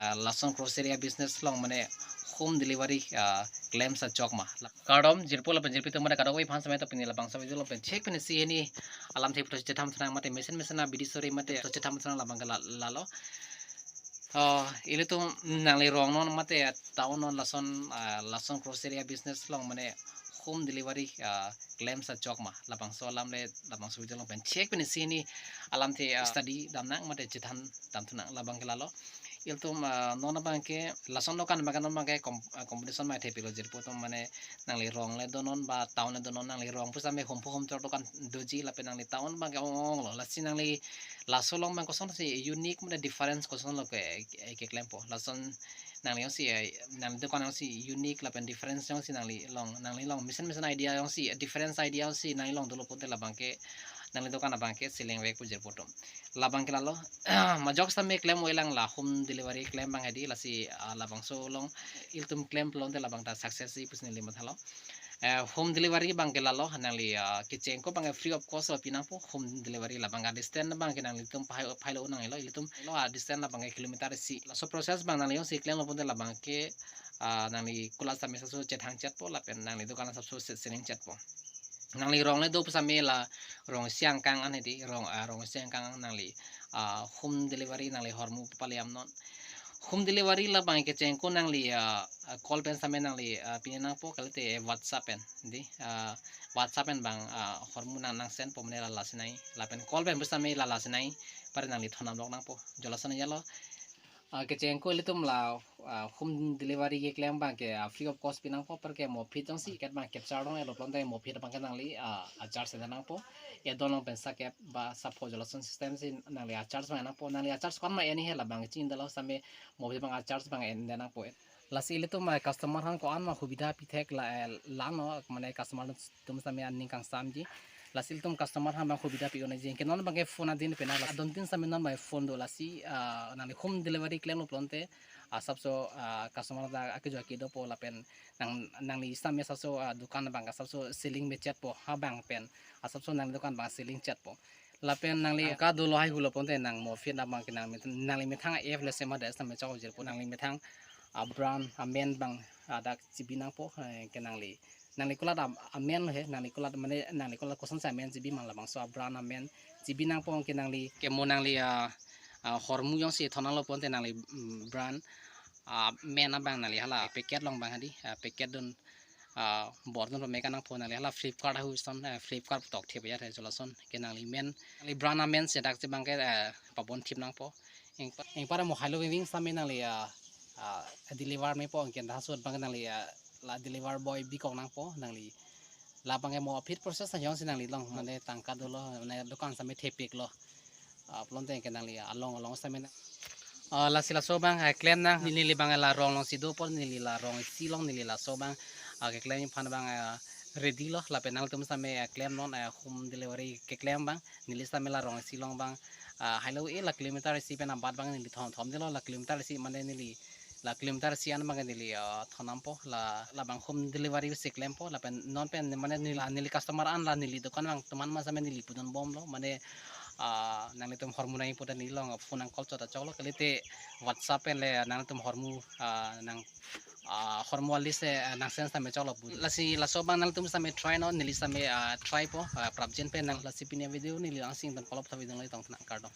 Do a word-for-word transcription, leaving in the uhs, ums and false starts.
ah, lason grocery a-business along mane home delivery, ah, klem sa chok ma. Kardom jirpo lapen jirpi atum mane kadokave aphan samai to pini labangso video along pen chek pini si hini alamthe puthot chethan thanang mate mesen mesen abidi sore mate puthot chethan thanang labang ke la-, lalo. Oh, ilitum nangli rong non mate town non lason, ah, lason grocery a-business along mane home delivery, ah, klem sa chok ma. Labangso alam le labangso video along pen chek pini si hini alamthe, ah, study damnang mate chethan dam thanang labang ke lalo. Ilitum, ah, non abang ke lason dokan abang ke non abang ke kom-, ah, competition mai thepilo jirpo atum mane nangli rong le do non ba town le do non, nangli rong pusitame home pho home chor dokan doji lapen nangli town abang ke ong ong lo. Lasi nangli laso along abang kosonsi unique mane difference kosonlo ke, eh, keklempo. Lason nangli jongsi, eh, nangli dokan jongsi unique lapen difference jongsi nangli along, nangli along mesen mesen idea jongsi difference idea jongsi nangli along dolo pulote labang ke nangli dokan abang ke selling vek pu jirpo atum. Labang ke lalo, majok sitame klem-o-elang la home delivery klem abang hedi lasi, ah, labangso along ilitum klem pulote labang ta success-i pusi neli mathalo. Eh, home delivery abang ke lalo nangli, ah, kechengko abang ke free of cost lo pinangpo, home delivery labang ke distance abang ke nanglitum phai-, phailo nanghelo, ilitum lo a-distance labang ke kilometer isi. Laso process abang nangli jongsi klemlo pulote labang ke, ah, nangli kulat sitame laso chethang chetpo lapen nangli dokan laso se-, selling chetpo. Nangli rong le do pusitame la rong isi angkang an hedi, rong, ah, rong isi angkang nangli, ah, home delivery nangli hormu paliam non. Home delivery labang kechengko nangli, ah, ah, call pen sitame nangli, ah, pini nangpo kalite WhatsApp pen, di, ah, WhatsApp pen abang, ah, hormu nang, nang send po mane la lasi nai. Lapen call pen pusitame la lasi nai. Pare nangli thondam lok nangpo. Jo lason ejalo. Ah, kechengko ilitum la, ah, home delivery keklem abang ke, ah, free of cost pinangpo, apar ke mo phit jongsi kep abang capture long elo pulote mo phit abang ke nangli, ah, a-charge ende nangpo. Edon long pen sa kep ba sa pho jo lason system si nangli a-charge abang nangpo, nangli a-charge ko-an ma eni he labang chini dalo sitame mo phit abang a-charge abang ende nangpo. Lasi ilitum, eh, customer aphan ko-an ma hubidha pithek la, eh, lano mane customer atum sitame aning kangsamji. Lasi ilitum customer aphan abang hubidha pi-unji. Anke non abang ke phone adin pena la don tin sitame non abang phone do lasi, ah, nangli home delivery klemlo pulote, ah, asapso, ah, customer ta akejo akedo po lapen nang, nangli sitame asapso, ah, dokan abang asapso selling me chetpo ha abang pen. Asapso nangli dokan abang selling chetpo. Lapen nangli angka dolo hai hulo pulote nang mo phit abang ke nang met-, nangli methang a-app le sema da sitame chok jirpo, nangli methang a-brand amen abang adak chibi nangpo, eh, ke nangli. Nangli kulat am-, amen he, nangli kulat mane, nangli kulat kosonsi amen chibi ma labangso a-brand amen chibi nangpo anke nangli ke mo nangli, ah, ah, hormu jongsi thondamlo pulote nangli, mm, brand, ah, amen abang nangli hala packet long abang hedi, ah, packet dun, ah, bor dun pame nangpo nangli hala Flipkart ahu son, eh, Flipkart tok thip ya the jo lason ke nangli men, nangli brand amen sedak si abang ke, eh, pabon thip nangpo. Eng pa-, eng para mo hailo ving sitame nangli, ah, ah, deliver mepo anke dah sut abang nangli, ah, la deliver boy bikok nangpo nangli. Labang ke mo aphi process na jongsi nangli along mane tangka dolo mane dokan sitame thepiklo. Ah, pulote ke nangli along along sitame na. Ah, lasi laso abang, eh, klem nang neli abang la rong alongsi dopo, neli la rong isi along neli laso abang, ah, keklem aphan abang, eh, ready lo lapen nangtum sitame, eh, klem non, eh, home delivery keklem abang neli sitame la rong isi along abang, ah, hailo e la kilometer isi pen abat abang neli thom thom delo la kilometer isi mane neli la kilometer isi an abang neli, ah, thondampo la, labang home delivery si klempo lapen non pen mane neli, neli customer an la neli dokan abang teman ma sitame neli pudun bomlo mane, ah, nanglitum hormu nangji pulote neli along phone nang call chot ta choklo kalite WhatsApp pen le nanglitum hormu, ah, nang, ah, hormu a-list, eh, nang send sitame choklo pu. Lasi laso abang nanglitum sitame try non neli sitame, ah, try po, ah, prapjin pen nang lasi pini video neli angsong dun kolop tha video neli tong thanang kardom.